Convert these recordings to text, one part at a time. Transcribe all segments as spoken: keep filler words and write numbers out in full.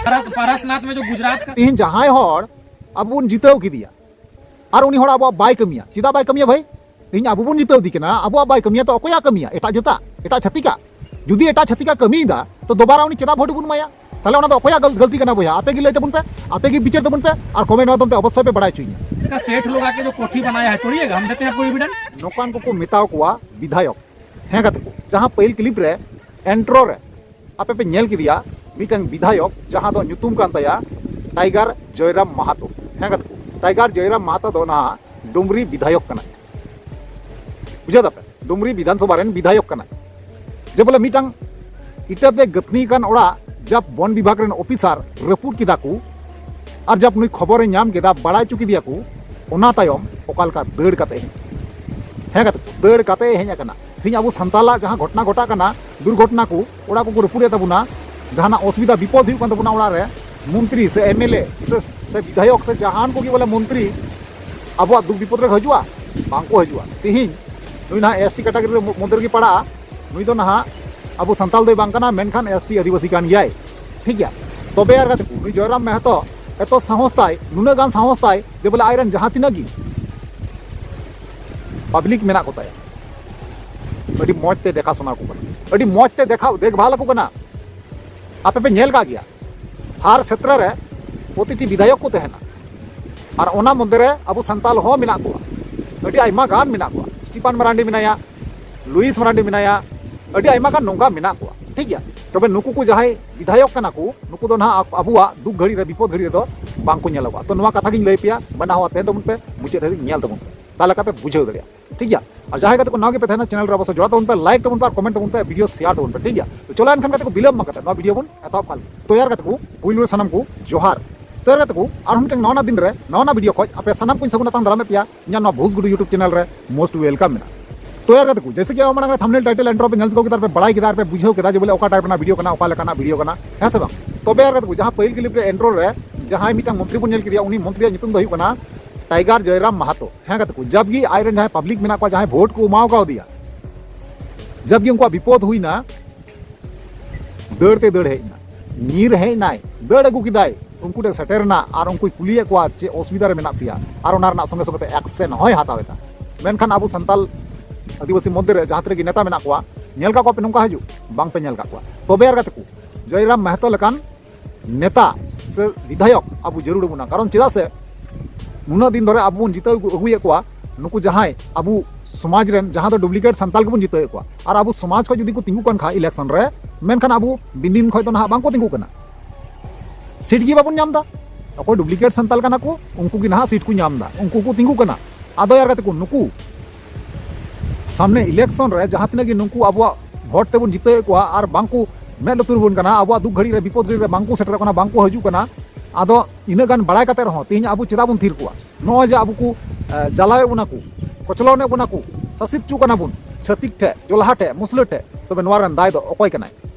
पारस, पारसनाथ में जो गुजरात का ᱛᱮᱦᱮᱧ ᱡᱟᱦᱟᱸᱭ ᱦᱚᱲ ᱟᱵᱚ ᱵᱚᱱ ᱡᱤᱛᱟᱹᱣ ᱠᱮᱫᱮᱭᱟ ᱟᱨ ᱩᱱᱤ ᱦᱚᱲ ᱟᱵᱚᱣᱟᱜ ᱵᱟᱭ ᱠᱟᱹᱢᱤᱭᱟ, ᱪᱮᱫᱟᱜ ᱵᱟᱭ ᱠᱟᱹᱢᱤᱭᱟ ᱵᱷᱟᱹᱭ? ᱛᱮᱦᱮᱧ ᱟᱵᱚ ᱵᱚᱱ ᱡᱤᱛᱟᱹᱣ ᱮᱫᱮ ᱠᱟᱱᱟ, ᱟᱵᱚᱣᱟᱜ ᱵᱟᱭ ᱠᱟᱹᱢᱤᱭᱟ ᱛᱚ ᱚᱠᱚᱭᱟᱜ ᱠᱟᱹᱢᱤᱭᱟ? ᱮᱴᱟᱜ ᱡᱟᱹᱛᱟᱜ, ᱮᱴᱟᱜ ᱪᱷᱟᱹᱛᱤᱠᱟᱜ? ᱡᱩᱫᱤ ᱮᱴᱟᱜ ᱪᱷᱟᱹᱛᱤᱠᱟᱜ ᱠᱟᱹᱢᱤᱭᱮᱫᱟ ᱛᱚ ᱫᱚᱵᱟᱨᱟ ᱩᱱᱤ ᱪᱮᱫᱟᱜ ᱵᱷᱳᱴ ᱵᱚᱱ ᱮᱢᱟᱭᱟ? ᱛᱟᱦᱞᱮ ᱚᱱᱟ ᱫᱚ ᱚᱠᱚᱭᱟᱜ ᱜᱟᱞ- ᱜᱟᱹᱞᱛᱤ ᱠᱟᱱᱟ ᱵᱚᱭᱦᱟ? ᱟᱯᱮ ᱜᱮ ᱞᱟᱹᱭ ᱛᱟᱵᱚᱱ ᱯᱮ, ᱟᱯᱮ ᱜᱮ ᱵᱤᱪᱟᱹᱨ ᱛᱟᱵᱚᱱ ᱯᱮ ᱟᱨ ᱠᱚᱢᱮᱱᱴ ᱢᱟᱫᱽᱫᱷᱚᱢ ᱛᱮ ᱚᱵᱚᱥᱥᱳᱭ ᱯᱮ ᱵᱟᱲᱟᱭ ᱦᱚᱪᱚᱧᱟ᱾ ᱮᱴᱟᱜ सेठ लोग आके जो कोठी बनाया है, तोड़िएगा, हम देते हैं आपको एविडेंस। ᱱᱚᱝᱠᱟᱱ ᱠᱚᱠᱚ ᱢᱮᱛᱟ ᱠᱚᱣᱟ ᱵᱤᱫᱷᱟᱭᱚᱠ᱾ ᱦᱮᱸ ᱜᱟᱛᱮ ᱠᱚ, ᱡᱟᱦᱟᱸ ᱯᱟᱹᱦᱤᱞ ᱠᱞᱤᱯ ᱨᱮ ᱮᱱᱴᱨᱳ ᱨᱮ ᱟᱯᱮ ᱯᱮ ᱧᱮᱞ ᱠᱮᱫᱮᱭᱟ ᱢᱤᱫᱴᱟᱝ ᱵᱤᱫᱷᱟᱭᱚᱠ ᱡᱟᱦᱟᱸ ᱫᱚ ᱧᱩᱛᱩᱢ ᱠᱟᱱ ᱛᱟᱭᱟ ᱴᱟᱭᱜᱟᱨ ᱡᱚᱭᱨᱟᱢ ᱢᱟᱦᱟᱛᱚ᱾ ᱦᱮᱸ ᱜᱟᱛᱮ ᱠᱚ, ᱴᱟᱭᱜᱟᱨ ᱡᱚᱭᱨᱟᱢ ᱢᱟᱦᱟᱛᱚ ᱫᱚ ᱱᱟᱦᱟᱜ ᱰᱩᱢᱨᱤ ᱵᱤᱫᱷᱟᱭᱚᱠ ᱠᱟᱱᱟᱭ᱾ ᱵᱩᱡᱷᱟᱹᱣ ᱫᱟᱯᱮ? ᱰᱩᱢᱨᱤ ᱵᱤᱫᱷᱟᱱ ᱥᱚᱵᱷᱟ ᱨᱮᱱ ᱵᱤᱫᱷᱟᱭᱚᱠ ᱠᱟᱱᱟᱭ᱾ ᱡᱮ ᱵᱚᱞᱮ ᱢᱤᱫᱴᱟᱝ ᱤᱴᱟᱹᱛᱮ ᱜᱟᱹᱛᱷᱱᱤ ᱠᱟᱱ ᱚᱲᱟᱜ ᱡᱟᱵ ᱵᱚᱱ ᱵᱤᱵᱷᱟᱜᱽ ᱨᱮᱱ ᱚᱯᱷᱤᱥᱟᱨ ᱨᱟᱹᱯᱩᱫ ᱠᱮᱫᱟ ᱠᱚ, ᱟᱨ ᱡᱟᱵ ᱱᱩᱭ ᱠᱷᱚᱵᱚᱨᱮ ᱧᱟᱢ ᱠᱮᱫᱟ, ᱵᱟᱲᱟᱭ ᱦᱚᱪᱚ ᱠᱮᱫᱮᱭᱟ ᱠᱚ, ᱚᱱᱟ ᱛᱟᱭᱚᱢ ᱚᱠᱟ ᱞᱮᱠᱟ ᱫᱟᱹᱲ ᱠᱟᱛᱮ ᱦᱮᱡ, ᱦᱮᱸ ᱜᱟᱛᱮ ᱠᱚ, ᱫᱟᱹᱲ ᱠᱟᱛᱮ ᱦᱮᱡ ᱟᱠᱟᱱᱟ᱾ ᱛᱮᱦᱮᱧ ᱟᱵᱚ ᱥᱟᱱᱛᱟᱞᱟᱜ ᱡᱟᱦᱟᱸ ᱜᱷᱚᱴᱱᱟ ᱜᱷᱚᱴᱟᱜ ᱠᱟᱱᱟ, ᱫᱩᱨᱜᱷᱚᱴᱱᱟ ᱠᱚ, ᱚᱲᱟᱜ ᱠᱚᱠᱚ ᱨᱟᱹᱯᱩᱫ ᱮᱫ ᱛᱟᱵᱚᱱᱟ, ᱡᱟᱦᱟᱱᱟᱜ ᱚᱥᱩᱵᱤᱫᱷᱟ ᱵᱤᱯᱚᱫ ᱦᱩᱭᱩᱜ ᱠᱟᱱ ᱛᱟᱵᱚᱱᱟ ᱚᱲᱟᱜ ᱨᱮ, ᱢᱚᱱᱛᱨᱤ ᱥᱮ ᱮᱢᱮᱞᱮ ᱥᱮ, ᱥᱮ ᱵᱤᱫᱷᱟᱭᱚᱠ ᱥᱮ ᱡᱟᱦᱟᱱ ᱠᱚᱜᱮ ᱵᱚᱞᱮ ᱢᱚᱱᱛᱨᱤ ᱟᱵᱚᱣᱟᱜ ᱫᱩᱠ ᱵᱤᱯᱚᱫ ᱨᱮ ᱦᱤᱡᱩᱜᱼᱟ? ᱵᱟᱝ ᱠᱚ ᱦᱤᱡᱩᱜᱼᱟ᱾ ᱛᱤᱦᱤᱧ ᱱᱩᱭ ᱱᱟᱦᱟᱜ ᱮᱥ ᱴᱤ ᱠᱮᱴᱟᱜᱚᱨᱤ ᱨᱮ ᱢᱚᱫᱽᱫᱷᱮ ᱨᱮᱜᱮ ᱯᱟᱲᱟᱜᱼᱟ, ᱱᱩᱭ ᱫᱚ ᱱᱟᱦᱟᱜ ᱟᱵᱚ ᱥᱟᱱᱛᱟᱞ ᱫᱚᱭ ᱵᱟᱝ ᱠᱟᱱᱟ, ᱢᱮᱱᱠᱷᱟᱱ ᱮᱥ ᱴᱤ ᱟᱹᱫᱤᱵᱟᱹᱥᱤ ᱠᱟᱱ ᱜᱮᱭᱟᱭ, ᱴᱷᱤᱠ ᱜᱮᱭᱟ᱾ ᱛᱚᱵᱮ ᱟᱨ ᱜᱟᱛᱮ ᱠᱚ, ᱱᱩᱭ ᱡᱚᱭᱨᱟᱢ ᱢᱟᱦᱟᱛᱚ ᱮᱛᱚ ᱥᱟᱦᱚᱥ ᱛᱟᱭ, ᱱᱩᱱᱟᱹᱜ ᱜᱟᱱ ᱥᱟᱦᱚᱥ ᱛᱟᱭ ᱡᱮ ᱵᱚᱞᱮ ᱟᱡᱨᱮᱱ ᱡᱟᱦᱟᱸ ᱛᱤᱱᱟᱹᱜ ᱜᱮ ᱯᱟᱵᱽᱞᱤᱠ ᱢᱮᱱᱟᱜ ᱠᱚ ᱛᱟᱭᱟ, ᱟᱹᱰᱤ ᱢᱚᱡᱽ ᱛᱮ ᱫᱮᱠᱷᱟ ᱥᱩᱱᱟ ᱠᱚ ᱠᱟᱱᱟ, ᱟᱹᱰᱤ ᱢᱚᱡᱽ ᱛᱮ ᱫᱮᱠᱷᱟ ᱫᱮᱠᱷᱵᱷᱟᱞ ᱟᱠᱚ ᱠᱟᱱᱟ᱾ ᱟᱯᱮ ᱯᱮ ᱧᱮᱞ ᱠᱟᱜ ᱜᱮᱭᱟ, ᱦᱟᱨ ᱥᱮᱛᱨᱮ ᱨᱮ ᱯᱨᱚᱛᱤᱴᱤ ᱵᱤᱫᱷᱟᱭᱚᱠ ᱠᱚ ᱛᱟᱦᱮᱱᱟ, ᱟᱨ ᱚᱱᱟ ᱢᱚᱫᱽᱫᱷᱮ ᱨᱮ ᱟᱵᱚ ᱥᱟᱱᱛᱟᱞ ᱦᱚᱸ ᱢᱮᱱᱟᱜ ᱠᱚᱣᱟ, ᱟᱹᱰᱤ ᱟᱭᱢᱟ ᱜᱟᱱ ᱢᱮᱱᱟᱜ ᱠᱚᱣᱟ᱾ ᱥᱴᱤᱯᱟᱱ ᱢᱟᱨᱟᱱᱰᱤ ᱢᱮᱱᱟᱭᱟ, ᱞᱩᱭᱤᱥ ᱢᱟᱨᱟᱱᱰᱤ ᱢᱮᱱᱟᱭᱟ, ᱟᱹᱰᱤ ᱟᱭᱢᱟ ᱜᱟᱱ ᱱᱚᱝᱠᱟ ᱢᱮᱱᱟᱜ ᱠᱚᱣᱟ, ᱴᱷᱤᱠ ᱜᱮᱭᱟ᱾ ᱛᱚᱵᱮ ᱱᱩᱠᱩ ᱠᱚ ᱡᱟᱦᱟᱸᱭ ᱵᱤᱫᱷᱟᱭᱚᱠ ᱠᱟᱱᱟ ᱠᱚ, ᱱᱩᱠᱩ ᱫᱚ ᱱᱟᱦᱟᱜ ᱟᱠ- ᱟᱵᱚᱣᱟᱜ ᱫᱩᱠ ᱜᱷᱟᱹᱲᱤ ᱨᱮ, ᱵᱤᱯᱚᱫ ᱜᱷᱟᱹᱲᱤ ᱨᱮᱫᱚ ᱵᱟᱝ ᱠᱚ ᱧᱮᱞᱚᱜᱚᱜᱼᱟ᱾ ᱛᱚ ᱱᱚᱣᱟ ᱠᱟᱛᱷᱟ ᱜᱤᱧ ᱞᱟᱹᱭ ᱯᱮᱭᱟ, ᱢᱟᱱᱟᱣ ᱟᱛᱮ ᱛᱟᱵᱚᱱ ᱯᱮ, ᱢᱩᱪᱟᱹᱫ ᱫᱷᱟᱹᱵᱤᱡ ᱧᱮᱞ ᱛᱟᱵᱚᱱ ᱯᱮ, ᱛᱟᱦᱚᱞᱮ ᱠᱷᱟᱱ ᱯᱮ ᱵᱩᱡᱷᱟᱹᱣ ᱫᱟᱲᱮᱭᱟᱜᱼᱟ, ᱴᱷᱤᱠ ᱜᱮᱭᱟ᱾ ᱟᱨ ᱡᱟᱦᱟᱸᱭ ᱜᱟᱛᱮ ᱠᱚ ᱱᱟᱣᱟ ᱜᱮ ᱯᱮ ᱛᱟᱦᱮᱱᱟ ᱪᱮᱱᱮᱞ ᱨᱮ, ᱚᱵᱚᱥᱥᱳᱭ ᱡᱚᱲᱟᱣ ᱛᱟᱵᱚᱱ ᱯᱮ, ᱞᱟᱭᱤᱠ ᱛᱟᱵᱚᱱ ᱯᱮ ᱟᱨ ᱠᱚᱢᱮᱱᱴ ᱛᱟᱵᱚᱱ ᱯᱮ, ᱵᱷᱤᱰᱤᱭᱳ ᱥᱮᱭᱟᱨ ᱛᱟᱵᱚᱱ ᱯᱮ, ᱴᱷᱤᱠ ᱜᱮᱭᱟ᱾ ᱛᱚ ᱪᱚᱞᱚ ᱮᱱᱠᱷᱟᱱ ᱜᱟᱛᱮ ᱠᱚ, ᱵᱤᱞᱚᱢ ᱢᱟ ᱠᱟᱛᱮ ᱱᱚᱣᱟ ᱵᱷᱤᱰᱤᱭᱳ ᱵᱚᱱ ᱮᱛᱚᱦᱚᱵ ᱠᱟᱜ ᱞᱮᱜᱮ᱾ ᱛᱚ ᱭᱟᱨ ᱜᱟᱛᱮ ᱠᱚ, ᱯᱩᱭᱞᱩ ᱨᱮ ᱥᱟᱱᱟᱢ ᱠᱚ ᱡᱚᱦᱟᱨ᱾ ᱛᱚ ᱭᱟᱨ ᱜᱟᱛᱮ ᱠᱚ, ᱟᱨᱦᱚᱸ ᱢᱤᱫᱴᱟᱝ ᱱᱟᱣᱟ ᱱᱟᱜ ᱫᱤᱱ ᱨᱮ ᱱᱟᱣᱟ ᱱᱟᱜ ᱵᱷᱤᱰᱤᱭᱳ ᱠᱷᱚᱡ ᱟᱯᱮ ᱥᱟᱱᱟᱢ ᱠᱚᱧ ᱥᱟᱹᱜᱩᱱ ᱟᱛᱟᱝ ᱫᱟᱨᱟᱢᱮᱫ ᱯᱮᱭᱟ ᱤᱧᱟᱹᱜ ᱱᱚᱣᱟ ᱵᱷᱩᱥ ᱜᱩᱰᱩ YouTube ᱪᱮᱱᱮᱞ ᱨᱮ most welcome ᱢᱮᱱᱟᱜᱼᱟ᱾ ᱛᱚ ᱭᱟᱨ ᱜᱟᱛᱮ ᱠᱚ, ᱡᱮᱭᱥᱮ ᱠᱤ ᱟᱵᱚ ᱢᱟᱲᱟᱝ ᱨᱮ ᱛᱷᱟᱢᱵᱱᱮᱞ ᱴᱟᱭᱴᱮᱞ ᱤᱱᱴᱨᱳ ᱯᱮ ᱧᱮᱞ ᱪᱩᱠᱟᱹᱣ ᱠᱮᱫᱟ ᱟᱨ ᱯᱮ ᱵᱟᱲᱟᱭ ᱠᱮᱫᱟ ᱟᱨ ᱯᱮ ᱵᱩᱡᱷᱟᱹᱣ ᱠᱮᱫᱟ ᱡᱮ ᱵᱚᱞᱮ ᱚᱠᱟ ᱴᱟᱭᱤᱯ ᱨᱮᱱᱟᱜ ᱵᱷᱤᱰᱤᱭᱳ ᱠᱟᱱᱟ, ᱚᱠᱟ ᱞᱮᱠᱟᱱᱟᱜ ᱵᱷᱤᱰᱤᱭᱳ ᱠᱟᱱᱟ, ᱦᱮᱸ ᱥᱮ ᱵᱟᱝ? ᱛᱚᱵᱮ ᱭᱟᱨ ᱜᱟᱛᱮ ᱠᱚ, ᱡᱟᱦᱟᱸ ᱯᱟᱹᱦᱤᱞ ᱠᱞᱤᱯ ᱨᱮ ᱤᱱᱴᱨᱳ ᱨᱮ ᱡᱟᱦᱟᱸᱭ ᱢᱤᱫᱴᱟᱝ ᱢᱚᱱᱛᱨᱤ ᱵᱚᱱ ᱧᱮᱞ ᱠᱮᱫᱮᱭᱟ, ᱩᱱᱤ ᱢᱚᱱᱛᱨᱤᱭᱟᱜ ᱧᱩᱛᱩᱢ ᱫᱚ ᱦᱩᱭᱩᱜ ᱠᱟᱱᱟ ᱴᱟᱭᱜᱟᱨ ᱡᱚᱭᱨᱟᱢ ᱢᱟᱦᱟᱛᱚ᱾ ᱦᱮᱸ ᱜᱟᱛᱮ ᱠᱚ, ᱡᱟᱵ ᱜᱮ ᱟᱡ ᱨᱮᱱ ᱡᱟᱦᱟᱸᱭ ᱯᱟᱵᱽᱞᱤᱠ ᱢᱮᱱᱟᱜ ᱠᱚᱣᱟ, ᱡᱟᱦᱟᱸᱭ ᱵᱷᱳᱴ ᱠᱚ ᱮᱢᱟᱣ ᱠᱟᱣᱫᱮᱭᱟ, ᱡᱟᱵ ᱜᱮ ᱩᱱᱠᱩᱣᱟᱜ ᱵᱤᱯᱚᱫ ᱦᱩᱭᱱᱟ, ᱫᱟᱹᱲ ᱛᱮ ᱫᱟᱹᱲ ᱦᱮᱡ ᱮᱱᱟ᱾ ᱧᱤᱨ ᱦᱮᱡ ᱱᱟᱭ, ᱫᱟᱹᱲ ᱟᱹᱜᱩ ᱠᱮᱫᱟᱭ, ᱩᱱᱠᱩ ᱴᱷᱮᱱ ᱥᱮᱴᱮᱨ ᱮᱱᱟ ᱟᱨ ᱩᱱᱠᱩᱭ ᱠᱩᱞᱤᱭᱮᱫ ᱠᱚᱣᱟ ᱪᱮᱫ ᱚᱥᱩᱵᱤᱫᱷᱟ ᱨᱮ ᱢᱮᱱᱟᱜ ᱯᱮᱭᱟ, ᱟᱨ ᱚᱱᱟ ᱨᱮᱱᱟᱜ ᱥᱚᱸᱜᱮ ᱥᱚᱸᱜᱮ ᱛᱮ ᱮᱠᱥᱮᱱ ᱦᱚᱸᱭ ᱦᱟᱛᱟᱣ ᱮᱫᱟ᱾ ᱢᱮᱱᱠᱷᱟᱱ ᱟᱵᱚ ᱥᱟᱱᱛᱟᱞ ᱟᱹᱫᱤᱵᱟᱹᱥᱤ ᱢᱚᱫᱽᱫᱷᱮ ᱨᱮ ᱡᱟᱦᱟᱸ ᱛᱤᱱᱟᱹᱜ ᱜᱮ ᱱᱮᱛᱟ ᱢᱮᱱᱟᱜ ᱠᱚᱣᱟ, ᱧᱮᱞ ᱠᱟᱜ ᱠᱚᱣᱟ ᱯᱮ ᱱᱚᱝᱠᱟ ᱦᱤᱡᱩᱜ? ᱵᱟᱝ ᱯᱮ ᱧᱮᱞ ᱠᱟᱜ ᱠᱚᱣᱟ᱾ ᱛᱚᱵᱮ ᱟᱨ ᱜᱟᱛᱮ ᱠᱚ, ᱡᱚᱭᱨᱟᱢ ᱢᱟᱦᱟᱛᱚ ᱞᱮᱠᱟᱱ ᱱᱮᱛᱟ ᱥᱮ ᱵᱤᱫᱷᱟᱭᱚᱠ ᱟᱵᱚ ᱡᱟᱹᱨᱩᱲ ᱟᱵᱚᱱᱟ᱾ ᱠᱟᱨᱚᱱ ᱪᱮᱫᱟᱜ ᱥᱮ ᱱᱩᱱᱟᱹᱜ ᱫᱤᱱ ᱫᱷᱚᱨᱮ ᱟᱵᱚ ᱵᱚᱱ ᱡᱤᱛᱟᱹᱣ ᱟᱹᱜᱩ, ᱟᱹᱜᱩᱭᱮᱫ ᱠᱚᱣᱟ ᱱᱩᱠᱩ ᱡᱟᱦᱟᱸᱭ ᱟᱵᱚ ᱥᱚᱢᱟᱡᱽ ᱨᱮᱱ, ᱡᱟᱦᱟᱸ ᱫᱚ ᱰᱩᱯᱞᱤᱠᱮᱴ ᱥᱟᱱᱛᱟᱞ ᱜᱮᱵᱚᱱ ᱡᱤᱛᱟᱹᱣᱮᱫ ᱠᱚᱣᱟ, ᱟᱨ ᱟᱵᱚ ᱥᱚᱢᱟᱡᱽ ᱠᱷᱚᱱ ᱡᱩᱫᱤ ᱠᱚ ᱛᱤᱸᱜᱩ ᱠᱟᱱ ᱠᱷᱟᱱ ᱤᱞᱮᱠᱥᱚᱱ ᱨᱮ, ᱢᱮᱱᱠᱷᱟᱱ ᱟᱵᱚ ᱵᱤᱱ ᱫᱤᱱ ᱠᱷᱚᱱ ᱫᱚ ᱱᱟᱦᱟᱜ ᱵᱟᱝ ᱠᱚ ᱛᱤᱸᱜᱩ ᱠᱟᱱᱟ, ᱥᱤᱴ ᱜᱮ ᱵᱟᱵᱚᱱ ᱧᱟᱢ ᱮᱫᱟ᱾ ᱚᱠᱚᱭ ᱰᱩᱯᱞᱤᱠᱮᱴ ᱥᱟᱱᱛᱟᱞ ᱠᱟᱱᱟ ᱠᱚ, ᱩᱱᱠᱩ ᱜᱮ ᱱᱟᱦᱟᱜ ᱥᱤᱴ ᱠᱚ ᱧᱟᱢ ᱮᱫᱟ, ᱩᱱᱠᱩ ᱠᱚ ᱛᱤᱸᱜᱩ ᱠᱟᱱᱟ᱾ ᱟᱫᱚ ᱭᱟᱨ ᱜᱟᱛᱮ ᱠᱚ, ᱱᱩᱠᱩ ᱥᱟᱢᱱᱮ ᱤᱞᱮᱠᱥᱚᱱ ᱨᱮ ᱡᱟᱦᱟᱸ ᱛᱤᱱᱟᱹᱜ ᱜᱮ ᱱᱩᱠᱩ ᱟᱵᱚᱣᱟᱜ ᱵᱷᱳᱴ ᱛᱮᱵᱚᱱ ᱡᱤᱛᱟᱹᱣᱮᱫ ᱠᱚᱣᱟ ᱟᱨ ᱵᱟᱝᱠᱚ ᱢᱮᱫ ᱞᱩᱛᱩᱨ ᱵᱚᱱ ᱠᱟᱱᱟ, ᱟᱵᱚᱣᱟᱜ ᱫᱩᱠ ᱜᱷᱟᱹᱲᱤᱡ ᱨᱮ, ᱵᱤᱯᱚᱫ ᱜᱷᱟᱹᱲᱤᱡ ᱨᱮ ᱵᱟᱝᱠᱚ ᱥᱮᱴᱮᱨᱚᱜ ᱠᱟᱱᱟ, ᱵᱟᱝᱠᱚ ᱦᱤᱡᱩᱜ ᱠᱟᱱᱟ᱾ ᱟᱫᱚ ᱤᱱᱟᱹᱜ ᱜᱟᱱ ᱵᱟᱲᱟᱭ ᱠᱟᱛᱮ ᱨᱮᱦᱚᱸ ᱛᱮᱦᱮᱧ ᱟᱵᱚ ᱪᱮᱫᱟᱜ ᱵᱚᱱ ᱛᱷᱤᱨ ᱠᱚᱣᱟ? ᱱᱚᱜᱼᱚᱭ ᱡᱮ ᱟᱵᱚ ᱠᱚ, ᱮ, ᱡᱟᱞᱟᱣᱮᱫ ᱵᱚᱱᱟ ᱠᱚ, ᱠᱚᱪᱞᱚᱱᱮᱫ ᱵᱚᱱᱟ ᱠᱚ, ᱥᱟᱥᱮᱛ ᱦᱚᱪᱚ ᱠᱟᱱᱟ ᱵᱚᱱ ᱪᱷᱟᱹᱛᱤᱠ ᱴᱷᱮᱡ, ᱡᱚᱞᱦᱟ ᱴᱷᱮᱡ, ᱢᱩᱥᱞᱟᱹ ᱴᱷᱮᱡ, ᱛᱚᱵᱮ ᱱᱚᱣᱟ ᱨᱮᱱ ᱫᱟᱭ ᱫᱚ ᱚᱠᱚᱭ ᱠᱟᱱᱟᱭ?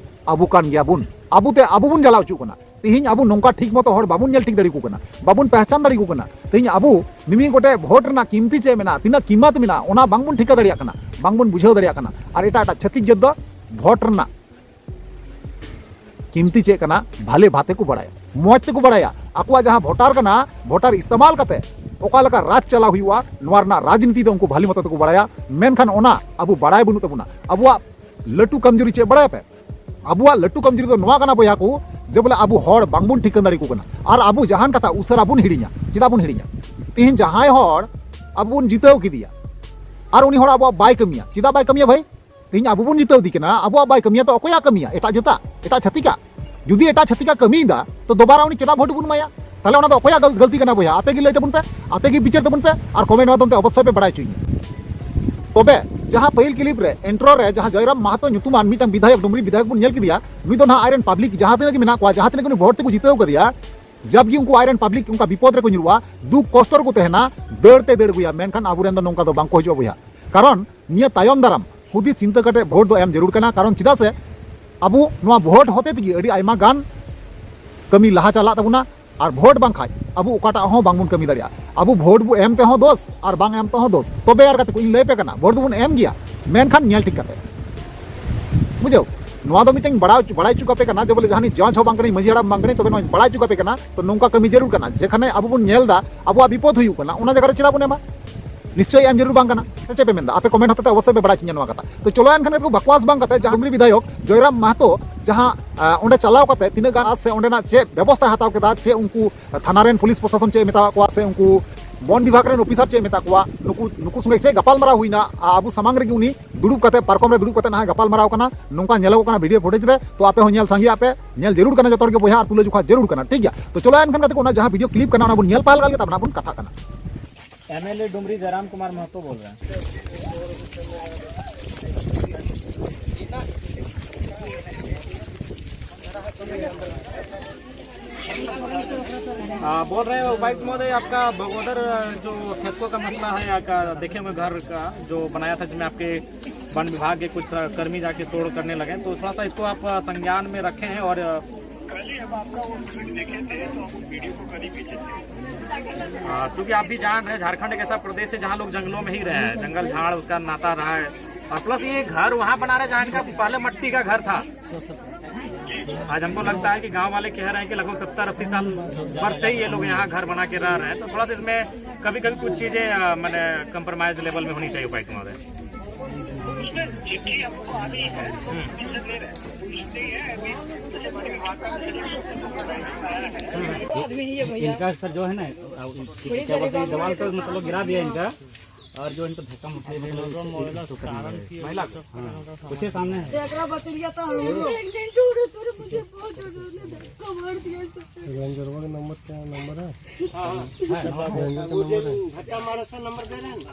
ᱟᱵᱚ ᱠᱟᱱ ᱜᱮᱭᱟ ᱵᱚᱱ᱾ ᱟᱵᱚ ᱛᱮ ᱟᱵᱚ ᱵᱚᱱ ᱡᱟᱞᱟᱣ ᱦᱚᱪᱚᱜ ᱠᱟᱱᱟ᱾ ᱛᱮᱦᱮᱧ ᱟᱵᱚ ᱱᱚᱝᱠᱟ ᱴᱷᱤᱠ ᱢᱚᱛᱚ ᱦᱚᱲ ᱵᱟᱵᱚᱱ ᱧᱮᱞ ᱴᱷᱤᱠ ᱫᱟᱲᱮᱭᱟᱠᱚ ᱠᱟᱱᱟ, ᱵᱟᱵᱚᱱ ᱯᱮᱦᱪᱟᱱ ᱫᱟᱲᱮᱭᱟᱠᱚ ᱠᱟᱱᱟ᱾ ᱛᱮᱦᱮᱧ ᱟᱵᱚ ᱢᱤᱢᱤᱫ ᱜᱚᱴᱮᱡ ᱵᱷᱳᱴ ᱨᱮᱱᱟᱜ ᱠᱤᱢᱛᱤ ᱪᱮᱫ ᱢᱮᱱᱟᱜᱼᱟ, ᱛᱤᱱᱟᱹᱜ ᱠᱤᱢᱟᱛ ᱢᱮᱱᱟᱜᱼᱟ, ᱚᱱᱟ ᱵᱟᱝᱵᱚᱱ ᱴᱷᱤᱠᱟᱹ ᱫᱟᱲᱮᱭᱟᱜ ᱠᱟᱱᱟ, ᱵᱟᱝᱵᱚᱱ ᱵᱩᱡᱷᱟᱹᱣ ᱫᱟᱲᱮᱭᱟᱜ ᱠᱟᱱᱟ᱾ ᱟᱨ ᱮᱴᱟᱜ ᱮᱴᱟᱜ ᱪᱷᱟᱹᱛᱤᱠ ᱡᱟᱹᱛ ᱫᱚ ᱵᱷᱳᱴ ᱨᱮᱱᱟᱜ ᱠᱤᱢᱛᱤ ᱪᱮᱫ ᱠᱟᱱᱟ ᱵᱷᱟᱞᱮ ᱵᱷᱟᱵᱽ ᱛᱮᱠᱚ ᱵᱟᱲᱟᱭᱟ, ᱢᱚᱡᱽ ᱛᱮᱠᱚ ᱵᱟᱲᱟᱭᱟ᱾ ᱟᱠᱚᱣᱟᱜ ᱡᱟᱦᱟᱸ ᱵᱷᱳᱴᱟᱨ ᱠᱟᱱᱟ, ᱵᱷᱳᱴᱟᱨ ᱤᱥᱛᱮᱢᱟᱞ ᱠᱟᱛᱮ ᱚᱠᱟ ᱞᱮᱠᱟ ᱨᱟᱡᱽ ᱪᱟᱞᱟᱣ ᱦᱩᱭᱩᱜᱼᱟ, ᱱᱚᱣᱟ ᱨᱮᱱᱟᱜ ᱨᱟᱡᱽᱱᱤᱛᱤ ᱫᱚ ᱩᱱᱠᱩ ᱵᱷᱟᱞᱮ ᱢᱚᱛᱚ ᱛᱮᱠᱚ ᱵᱟᱲᱟᱭᱟ᱾ ᱢᱮᱱᱠᱷᱟᱱ ᱚᱱᱟ ᱟᱵᱚ ᱵᱟᱲᱟᱭ ᱵᱟᱹᱱᱩᱜ ᱛᱟᱵᱚᱱᱟ᱾ ᱟᱵᱚᱣᱟᱜ ᱞᱟᱹᱴᱩ ᱠᱟᱢᱡᱩᱨᱤ ᱪᱮᱫ ᱵᱟᱲᱟᱭᱟᱯᱮ? ᱟᱵᱚᱣᱟᱜ ᱞᱟᱹᱴᱩ ᱠᱟᱢᱡᱩᱨᱤ ᱫᱚ ᱱᱚᱣᱟ ᱠᱟᱱᱟ ᱵᱚᱭᱦᱟ ᱠᱚ, ᱡᱮ ᱵᱚᱞᱮ ᱟᱵᱚ ᱦᱚᱲ ᱵᱟᱝᱵᱚᱱ ᱴᱷᱤᱠᱟᱹ ᱫᱟᱲᱮᱭᱟᱠᱚ ᱠᱟᱱᱟ᱾ ᱟᱨ ᱟᱵᱚ ᱡᱟᱦᱟᱱ ᱠᱟᱛᱷᱟ ᱩᱥᱟᱹᱨᱟ ᱵᱚᱱ ᱦᱤᱲᱤᱧᱟ᱾ ᱪᱮᱫᱟᱜ ᱵᱚᱱ ᱦᱤᱲᱤᱧᱟ? ᱛᱮᱦᱮᱧ ᱡᱟᱦᱟᱸᱭ ᱦᱚᱲ ᱟᱵᱚ ᱵᱚᱱ ᱡᱤᱛᱟᱹᱣ ᱠᱮᱫᱮᱭᱟ, ᱟᱨ ᱩᱱᱤ ᱦᱚᱲ ᱟᱵᱚᱣᱟᱜ ᱵᱟᱭ ᱠᱟᱹᱢᱤᱭᱟ, ᱪᱮᱫᱟᱜ ᱵᱟᱭ ᱠᱟᱹᱢᱤᱭᱟ ᱵᱷᱟᱹᱭ? ᱛᱮᱦᱮᱧ ᱟᱵᱚ ᱵᱚᱱ ᱡᱤᱛᱟᱹᱣ ᱮᱫᱮ ᱠᱟᱱᱟ, ᱟᱵᱚᱣᱟᱜ ᱵᱟᱭ ᱠᱟᱹᱢᱤᱭᱟ, ᱛᱚ ᱚᱠᱚᱭᱟᱜ ᱠᱟᱹᱢᱤᱭᱟ? ᱮᱴᱟᱜ ᱡᱟᱹᱛᱟᱜ, ᱮᱴᱟᱜ ᱪᱷᱟᱹᱛᱤᱠᱟᱜ? ᱡᱩᱫᱤ ᱮᱴᱟᱜ ᱪᱷᱟᱹᱛᱤᱠᱟᱜ ᱠᱟᱹᱢᱤᱭᱮᱫᱟ, ᱛᱚ ᱫᱚᱵᱟᱨᱟ ᱩᱱᱤ ᱪᱮᱫᱟᱜ ᱵᱷᱳᱴ ᱵᱚᱱ ᱮᱢᱟᱭᱟ? ᱛᱟᱦᱞᱮ ᱚᱱᱟ ᱫᱚ ᱚᱠᱚᱭᱟᱜ ᱜᱟᱹᱞ-, ᱜᱟᱹᱞᱛᱤ ᱠᱟᱱᱟ ᱵᱚᱭᱦᱟ? ᱟᱯᱮ ᱜᱮ ᱞᱟᱹᱭ ᱛᱟᱵᱚᱱ ᱯᱮ, ᱟᱯᱮ ᱜᱮ ᱵᱤᱪᱟᱹᱨ ᱛᱟᱵᱚᱱ ᱯᱮ, ᱟᱨ ᱠᱚᱢᱮᱱᱴ ᱢᱟᱫᱽᱫᱷᱚᱢ ᱛᱮ ᱚᱵᱚᱥᱥᱳᱭ ᱯᱮ ᱵᱟᱲᱟᱭ ᱦᱚᱪᱚᱧᱟ᱾ ᱛᱚᱵᱮ ᱡᱟᱦᱟᱸ ᱯᱟᱹᱦᱤᱞ ᱠᱞᱤᱯ ᱨᱮ, ᱤᱱᱴᱨᱳ ᱨᱮ, ᱡᱟᱦᱟᱸ ᱡᱚᱭᱨᱟᱢ ᱢᱟᱦᱟᱛᱚ ᱧᱩᱛᱩᱢᱟᱱ ᱢᱤᱫᱴᱟᱝ ᱵᱤᱫᱷᱟᱭᱚᱠ, ᱰᱩᱢᱨᱤ ᱵᱤᱫᱷᱟᱭᱚᱠ ᱵᱚᱱ ᱧᱮᱞ ᱠᱮᱫᱮᱭᱟ, ᱱᱩᱭ ᱫᱚ ᱱᱟᱦᱟᱜ ᱟᱡᱨᱮᱱ ᱯᱟᱵᱽᱞᱤᱠ ᱡᱟᱦᱟᱸ ᱛᱤᱱᱟᱹᱜ ᱜᱮ ᱢᱮᱱᱟᱜ ᱠᱚᱣᱟ, ᱡᱟᱦᱟᱸ ᱛᱤᱱᱟᱹᱜ ᱜᱮ ᱩᱱᱤ ᱵᱷᱳᱴ ᱛᱮᱠᱚ ᱡᱤᱛᱟᱹᱣ ᱠᱟᱫᱮᱭᱟ, ᱡᱟᱵ ᱜᱮ ᱩᱱᱠᱩ ᱟᱡᱨᱮᱱ ᱯᱟᱵᱽᱞᱤᱠ ᱚᱱᱠᱟ ᱵᱤᱯᱚᱫ ᱨᱮᱠᱚ ᱧᱩᱨᱩᱜᱼᱟ, ᱫᱩᱠ ᱠᱚᱥᱴᱚ ᱨᱮᱠᱚ ᱛᱟᱦᱮᱱᱟ, ᱫᱟᱹᱲ ᱛᱮ ᱫᱟᱹᱲ ᱟᱹᱜᱩᱭᱟ᱾ ᱢᱮᱱᱠᱷᱟᱱ ᱟᱵᱚᱨᱮᱱ ᱫᱚ ᱱᱚᱝᱠᱟ ᱫᱚ ᱵᱟᱝ ᱠᱚ ᱦᱤᱡᱩᱜᱼᱟ ᱵᱚᱭᱦᱟ᱾ ᱠᱟᱨᱚᱱ ᱱᱤᱭᱟᱹ ᱛᱟᱭᱚᱢ ᱫᱟᱨᱟᱢ ᱦᱩᱫᱤᱥ ᱪᱤᱱᱛᱟᱹ ᱠᱟᱛᱮ ᱵᱷᱳᱴ ᱫᱚ ᱮᱢ ᱡᱟᱹᱨᱩᱲ ᱠᱟᱱᱟ᱾ ᱠᱟᱨᱚᱱ ᱪᱮᱫᱟᱜ ᱥᱮ ᱟᱵᱚ ᱱᱚᱣᱟ ᱵᱷᱳᱴ ᱦᱚᱛᱮ ᱛᱮᱜᱮ ᱟᱹᱰᱤ ᱟᱭᱢᱟ ᱜᱟᱱ ᱠᱟᱹᱢᱤ ᱞᱟᱦᱟ ᱪᱟᱞᱟᱜ ᱛᱟᱵᱚᱱᱟ, ᱟᱨ ᱵᱷᱳᱴ ᱵᱟᱝᱠᱷᱟᱡ ᱟᱵᱚ ᱚᱠᱟᱴᱟᱜ ᱦᱚᱸ ᱵᱟᱝᱵᱚᱱ ᱠᱟᱹᱢᱤ ᱫᱟᱲᱮᱭᱟᱜᱼᱟ᱾ ᱟᱵᱚ ᱵᱷᱳᱴ ᱵᱚ ᱮᱢ ᱛᱮᱦᱚᱸ ᱫᱳᱥ ᱟᱨ ᱵᱟᱝ ᱮᱢ ᱛᱮᱦᱚᱸ ᱫᱳᱥ᱾ ᱛᱚᱵᱮ ᱟᱨ ᱠᱟᱛᱮ ᱠᱚ, ᱤᱧ ᱞᱟᱹᱭ ᱟᱯᱮ ᱠᱟᱱᱟ, ᱵᱷᱳᱴ ᱫᱚᱵᱚᱱ ᱮᱢ ᱜᱮᱭᱟ, ᱢᱮᱱᱠᱷᱟᱱ ᱧᱮᱞ ᱴᱷᱤᱠ ᱠᱟᱛᱮ, ᱵᱩᱡᱷᱟᱹᱣ? ᱱᱚᱣᱟ ᱫᱚ ᱢᱤᱫᱴᱮᱱ ᱵᱟᱲᱟᱭ ᱵᱟᱲᱟᱭ ᱦᱚᱪᱚ ᱠᱟᱯᱮ ᱠᱟᱱᱟ ᱡᱮ ᱵᱚᱞᱮ ᱡᱟᱦᱟᱱᱤᱡ ᱡᱚᱡᱽ ᱦᱚᱸ ᱵᱟᱝ ᱠᱟᱹᱱᱟᱹᱧ, ᱢᱟᱹᱡᱷᱤ ᱦᱟᱲᱟᱢ ᱵᱟᱝ ᱠᱟᱹᱱᱟᱹᱧ, ᱛᱚᱵᱮ ᱱᱚᱣᱟᱧ ᱵᱟᱲᱟᱭ ᱦᱚᱪᱚ ᱠᱟᱯᱮ ᱠᱟᱱᱟ᱾ ᱛᱚ ᱱᱚᱝᱠᱟ ᱠᱟᱹᱢᱤ ᱡᱟᱹᱨᱩᱲ ᱠᱟᱱᱟ, ᱡᱮᱠᱷᱟᱱᱮ ᱟᱵᱚ ᱵᱚᱱ ᱧᱮᱞ ᱮᱫᱟ ᱟᱵᱚᱣᱟᱜ ᱵᱤᱯᱚᱫ ᱦᱩᱭᱩᱜ ᱠᱟᱱᱟ, ᱚᱱᱟ ᱡᱟᱭᱜᱟ ᱨᱮ ᱪᱮᱫᱟᱜ ᱵᱚᱱ ᱮᱢᱟ? ᱱᱤᱥᱪᱚᱭ ᱮᱢ ᱡᱟᱹᱨᱩᱲ ᱵᱟᱝ ᱠᱟᱱᱟ᱾ ᱥᱮ ᱪᱮᱫ ᱯᱮ ᱢᱮᱱᱫᱟ? ᱟᱯᱮ ᱠᱚᱢᱮᱱᱴ ᱦᱚᱛᱮᱛᱮ ᱚᱵᱚᱥᱥᱳᱭ ᱯᱮ ᱵᱟᱲᱟᱭ ᱦᱚᱪᱚᱧᱟ ᱱᱚᱣᱟ ᱠᱟᱛᱷᱟ᱾ ᱛᱚ ᱪᱚᱞᱚ ᱮᱱᱠᱷᱟᱱ ᱠᱟᱹᱴᱤᱡ ᱵᱟᱠᱣᱟᱥ ᱵᱟᱝ ᱠᱟᱛᱮ ᱡᱟᱦᱟᱸ ᱰᱩᱢᱨᱤ ᱵᱤᱫᱷᱟᱭᱚᱠ ᱡᱚᱭᱨᱟᱢ ᱢᱟᱦᱟᱛᱚ ᱡᱟᱦᱟᱸ, ᱟ, ᱚᱸᱰᱮ ᱪᱟᱞᱟᱣ ᱠᱟᱛᱮ ᱛᱤᱱᱟᱹᱜ ᱜᱟᱱ ᱟᱨ ᱥᱮ ᱚᱸᱰᱮᱱᱟᱜ ᱪᱮᱫ ᱵᱮᱵᱚᱥᱛᱷᱟᱭ ᱦᱟᱛᱟᱣ ᱠᱮᱫᱟ, ᱪᱮᱫ ᱩᱱᱠᱩ ᱛᱷᱟᱱᱟ ᱨᱮᱱ ᱯᱩᱞᱤᱥ ᱯᱨᱚᱥᱟᱥᱚᱱ ᱪᱮᱫ ᱮ ᱢᱮᱛᱟᱣᱟᱫ ᱠᱚᱣᱟ ᱥᱮ ᱩᱱᱠᱩ ᱵᱚᱱ ᱵᱤᱵᱷᱟᱜᱽ ᱨᱮᱱ ᱚᱯᱷᱤᱥᱟᱨ ᱪᱮᱫ ᱮ ᱢᱮᱛᱟ ᱠᱚᱣᱟ, ᱱᱩᱠᱩ, ᱱᱩᱠᱩ ᱥᱚᱸᱜᱮ ᱪᱮᱫ ᱜᱟᱯᱟᱞᱢᱟᱨᱟᱣ ᱦᱩᱭᱱᱟ, ᱟ-, ᱟᱵᱚ ᱥᱟᱢᱟᱝ ᱨᱮᱜᱮ ᱩᱱᱤ ᱫᱩᱲᱩᱵ ᱠᱟᱛᱮ, ᱯᱟᱨᱠᱚᱢ ᱨᱮ ᱫᱩᱲᱩᱵ ᱠᱟᱛᱮ ᱱᱟᱦᱟᱜ ᱜᱟᱯᱟᱞᱢᱟᱨᱟᱣ ᱠᱟᱱᱟ, ᱱᱚᱝᱠᱟ ᱧᱮᱞᱚᱜᱚᱜ ᱠᱟᱱᱟ ᱵᱷᱤᱰᱤᱭᱳ ᱯᱷᱩᱴᱮᱡᱽ ᱨᱮ᱾ ᱛᱚ ᱟᱯᱮ ᱦᱚᱸ ᱧᱮᱞ ᱥᱟᱸᱜᱮᱭᱟᱜ ᱯᱮ, ᱧᱮᱞ ᱡᱟᱹᱨᱩᱲ ᱠᱟᱱᱟ ᱡᱚᱛᱚ ᱦᱚᱲ ᱜᱮ ᱵᱚᱭᱦᱟ, ᱟᱨ ᱛᱩᱞᱟᱹ ᱡᱚᱠᱷᱟ ᱡᱟᱹᱨᱩᱲ ᱠᱟᱱᱟ, ᱴᱷᱤᱠ ᱜᱮᱭᱟ? ᱛᱚ ᱪᱚᱞᱚ ᱮᱱᱠᱷᱟᱱ ᱜᱟᱛᱮ ᱠᱚ, ᱚᱱᱟ ᱡᱟᱦᱟᱸ ᱵᱷᱤᱰᱤᱭᱳ ᱠᱞᱤᱯ ᱠᱟᱱᱟ ᱚᱱᱟ ᱵᱚᱱ ᱧᱮᱞ ᱯᱟᱦᱟᱞ ᱞᱮᱜᱮ, ᱛᱟᱨᱯᱚᱨᱮ ᱱᱟᱦᱟᱜ ᱵᱚᱱ ᱠᱟᱛᱷᱟᱜ ᱠᱟᱱᱟ᱾ एमएलए डुमरी जयराम कुमार महतो बोल रहे हैं। आ, बोल रहे हैं उपायुक्त महोदय, आपका बगोदर, आ, जो खेतकों का मसला है, आपका देखे हुए घर का जो बनाया था, जिसमें आपके वन विभाग के कुछ, आ, कर्मी जाके तोड़ करने लगे, तो थोड़ा सा इसको आप, आ, संज्ञान में रखें हैं और, आ, पहले हम आपका वो वीडियो देखे थे, तो हम उस वीडियो को करीब भी चेक किए। आ, क्योंकि आप भी जान रहे हैं, झारखंड एक ऐसा प्रदेश है जहाँ लोग जंगलों में ही रहे हैं, जंगल झाड़ उसका नाता रहा है। और प्लस ये घर वहाँ बना रहे जहाँ इनका पहले मट्टी का घर था। आज हमको लगता है कि गांव वाले कह रहे हैं कि लगभग सत्तर अस्सी साल वर्ष से ही ये लोग यहाँ घर बना के रह रहे हैं, तो थोड़ा सा इसमें कभी कभी कुछ चीजें, अ, मैंने कम्प्रोमाइज लेवल में होनी चाहिए, उपायुक्त महोदय। आदमी ही है भैया। इनका सर जो है ना, क्या बोलते हैं, दीवार पर मतलब गिरा दिया इनका। और जो इनको धक्का मुक्की, मतलब, महिला को, हाँ, उसके सामने है। एकरा बतलिया तो हम लोग प्रेग्नेंट हो रहे, तोरे मुझे बहुत जोर से धक्का मार दिया सब। रेंजरवा का नंबर क्या है? नंबर है? हाँ, हाँ। रेंजर का नंबर है? धक्का मारे, उसका नंबर दे रहे हैं ना।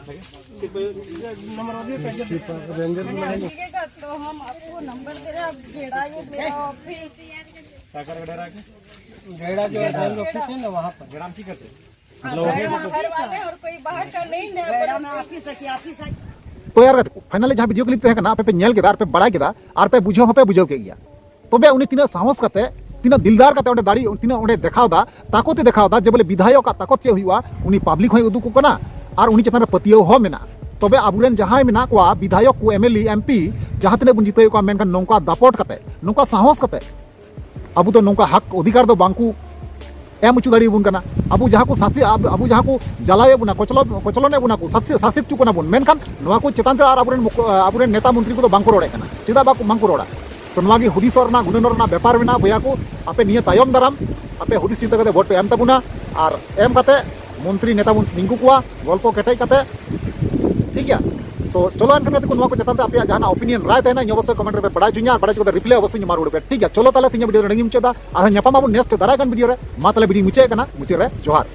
नंबर दे रहे हैं। रेंजर का नंबर है। तो हम आपको नंबर दे रहे हैं, आप घेड़ा, ये मेरा ऑफिस। क्या कर घेड़ा के? घेड़ा जो है, रेंज ऑफिस है ना, वहाँ पर। घेड़ा में की करते? मतलब, घर वाले और कोई बाहर का नहीं ना। तो यार, फाइनली ᱡᱟᱦᱟᱸ ᱵᱷᱤᱰᱤᱭᱳ ᱠᱞᱤᱯ ᱛᱟᱦᱮᱸ ᱠᱟᱱᱟ, ᱟᱯᱮ ᱯᱮ ᱧᱮᱞ ᱠᱮᱫᱟ, ᱟᱨ ᱯᱮ ᱵᱟᱲᱟᱭ ᱠᱮᱫᱟ, ᱟᱨ ᱯᱮ ᱵᱩᱡᱷᱟᱹᱣ ᱦᱚᱸᱯᱮ ᱵᱩᱡᱷᱟᱹᱣ ᱠᱮᱫ ᱜᱮᱭᱟ᱾ ᱛᱚᱵᱮ ᱩᱱᱤ ᱛᱤᱱᱟᱹᱜ ᱥᱟᱦᱚᱥ ᱠᱟᱛᱮ, ᱛᱤᱱᱟᱹᱜ ᱫᱤᱞᱫᱟᱨ ᱠᱟᱛᱮ ᱚᱸᱰᱮ ᱫᱟᱲᱮ, ᱛᱤᱱᱟᱹᱜ ᱚᱸᱰᱮ ᱫᱮᱠᱷᱟᱣ ᱫᱟ, ᱛᱟᱠᱚᱛ ᱮ ᱫᱮᱠᱷᱟᱣ ᱫᱟ ᱡᱮ ᱵᱚᱞᱮ ᱵᱤᱫᱷᱟᱭᱚᱠ ᱟᱜ ᱛᱟᱠᱚᱛ ᱪᱮᱫ ᱦᱩᱭᱩᱜᱼᱟ, ᱩᱱᱤ ᱯᱟᱵᱽᱞᱤᱠ ᱦᱚᱸᱭ ᱩᱫᱩᱜ ᱠᱚ ᱠᱟᱱᱟ ᱟᱨ ᱩᱱᱤ ᱪᱮᱛᱟᱱ ᱨᱮ ᱯᱟᱹᱛᱭᱟᱹᱣ ᱦᱚᱸ ᱢᱮᱱᱟᱜᱼᱟ᱾ ᱛᱚᱵᱮ ᱟᱵᱚᱨᱮᱱ ᱡᱟᱦᱟᱸᱭ ᱢᱮᱱᱟᱜ ᱠᱚᱣᱟ, ᱵᱤᱫᱷᱟᱭᱚᱠ ᱠᱚ, M L A, M P, ᱡᱟᱦᱟᱸ ᱛᱤᱱᱟᱹᱜ ᱵᱚᱱ ᱡᱤᱛᱟᱹᱣᱮᱫ ᱠᱚᱣᱟ, ᱢᱮᱱᱠᱷᱟᱱ ᱱᱚᱝᱠᱟ ᱫᱟᱯᱚᱴ ᱠᱟᱛᱮ, ᱱᱚᱝᱠᱟ ᱥᱟᱦᱚᱥ ᱠᱟᱛᱮ ᱟᱵᱚ ᱫᱚ ᱱᱚᱝᱠᱟ ᱦᱚᱠ ᱚᱫᱷᱤᱠᱟᱨ ᱫᱚ ᱵᱟᱝᱠᱚ ᱮᱢ ᱦᱚᱪᱚ ᱫᱟᱲᱮᱭᱟᱵᱚᱱ ᱠᱟᱱᱟ᱾ ᱟᱵᱚ ᱡᱟᱦᱟᱸ ᱠᱚ ᱥᱟᱥᱮ-, ᱟᱵ-, ᱟᱵᱚ ᱡᱟᱦᱟᱸ ᱠᱚ ᱡᱟᱞᱟᱣᱮᱫ ᱵᱚᱱᱟ, ᱠᱚᱪᱞᱚ-, ᱠᱚᱪᱞᱚᱱᱮᱫ ᱵᱚᱱᱟ ᱠᱚ, ᱥᱟᱥᱮ-, ᱥᱟᱥᱮᱛ ᱦᱚᱪᱚ ᱠᱟᱱᱟ ᱵᱚᱱ, ᱢᱮᱱᱠᱷᱟᱱ ᱱᱚᱣᱟ ᱠᱚ ᱪᱮᱛᱟᱱ ᱨᱮ ᱟᱨ ᱟᱵᱚᱨᱮᱱ ᱢᱩᱠ-, ᱟᱵᱚᱨᱮᱱ ᱱᱮᱛᱟ ᱢᱚᱱᱛᱨᱤ ᱠᱚᱫᱚ ᱵᱟᱝᱠᱚ ᱨᱚᱲᱮᱫ ᱠᱟᱱᱟ᱾ ᱪᱮᱫᱟᱜ ᱵᱟᱠᱚ, ᱵᱟᱝᱠᱚ ᱨᱚᱲᱟ? ᱛᱚ ᱱᱚᱣᱟ ᱜᱮ ᱦᱩᱫᱤᱥᱚᱜ ᱨᱮᱱᱟᱜ, ᱜᱩᱱᱟᱹᱱᱚᱜ ᱨᱮᱱᱟᱜ ᱵᱮᱯᱟᱨ ᱢᱮᱱᱟᱜᱼᱟ ᱵᱚᱭᱦᱟ ᱠᱚ᱾ ᱟᱯᱮ ᱱᱤᱭᱟᱹ ᱛᱟᱭᱚᱢ ᱫᱟᱨᱟᱢ ᱟᱯᱮ ᱦᱩᱫᱤᱥ ᱪᱤᱱᱛᱟᱹ ᱠᱟᱛᱮ ᱵᱷᱳᱴ ᱯᱮ ᱮᱢ ᱛᱟᱵᱚᱱᱟ, ᱟᱨ ᱮᱢ ᱠᱟᱛᱮ ᱢᱚᱱᱛᱨᱤ ᱱᱮᱛᱟ ᱵᱚᱱ ᱛᱤᱸᱜᱩ ᱠᱚᱣᱟ, ᱜᱚᱞᱯᱚ ᱠᱮᱴᱮᱡ ᱠᱟᱛᱮ, ᱴᱷᱤᱠ ᱜᱮᱭᱟ? ᱛᱚ ᱪᱚᱞᱚ ᱮᱱᱠᱷᱟᱱ ᱜᱟᱛᱮ ᱠᱚ, ᱱᱚᱣᱟ ᱠᱚ ᱪᱮᱛᱟᱱ ᱨᱮ ᱟᱯᱮᱭᱟᱜ ᱡᱟᱦᱟᱱᱟᱜ opinion, ᱨᱟᱭ ᱛᱟᱦᱮᱱᱟ, ᱤᱧ ᱚᱵᱚᱥᱥᱳᱭ comment ᱨᱮᱯᱮ ᱵᱟᱲᱟᱭ ᱦᱚᱪᱚᱧᱟ, ᱟᱨ ᱵᱟᱲᱟᱭ ᱦᱚᱪᱚ ᱠᱟᱛᱮ reply ᱚᱵᱚᱥᱥᱳᱭ ᱤᱧ ᱮᱢᱟ ᱨᱩᱣᱟᱹᱲ ᱯᱮ, ᱴᱷᱤᱠ ᱜᱮᱭᱟ? ᱪᱚᱞᱚ ᱛᱟᱦᱞᱮ ᱛᱮᱦᱮᱧᱟᱜ video ᱱᱚᱰᱮ ᱜᱤᱧ ᱢᱩᱪᱟᱹᱫᱟ, ᱟᱨᱦᱚᱸ ᱧᱟᱯᱟᱢ ᱟᱵᱚᱱ next ᱫᱟᱨᱟᱭ ᱠᱟᱱ video ᱨᱮ᱾ ᱢᱟ ᱛᱟᱦᱞᱮ video ᱧ ᱢᱩᱪᱟᱹᱫ ᱠᱟᱱᱟ, ᱢᱩᱪᱟᱹᱫ ᱨᱮ ᱡᱚᱦᱟᱨ᱾